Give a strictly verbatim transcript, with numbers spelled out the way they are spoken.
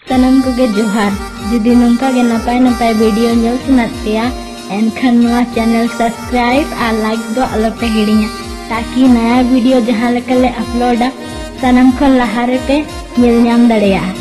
ᱥᱟᱱᱟᱢ ᱠᱚᱜᱮ ᱡᱚᱦᱟᱨ᱾ ᱡᱩᱫᱤ ᱱᱚᱝᱠᱟ ᱜᱮ ᱱᱟᱯᱟᱭ ᱱᱟᱯᱟᱭ video ᱧᱮᱞ ᱥᱟᱱᱟᱭᱮᱫ ᱯᱮᱭᱟ, ᱮᱱᱠᱷᱟᱱ ᱱᱚᱣᱟ channel subscribe ᱟᱨ like ᱫᱚ ᱟᱞᱚᱯᱮ ᱦᱤᱲᱤᱧᱟ, ᱛᱟᱠᱤ ᱱᱟᱭᱟ video ᱡᱟᱦᱟᱸ ᱞᱮᱠᱟᱞᱮ uploadᱟ, ᱥᱟᱱᱟᱢ ᱠᱷᱚᱱ ᱞᱟᱦᱟ ᱨᱮᱯᱮ ᱧᱮᱞ ᱧᱟᱢ ᱫᱟᱲᱮᱭᱟᱜᱼᱟ᱾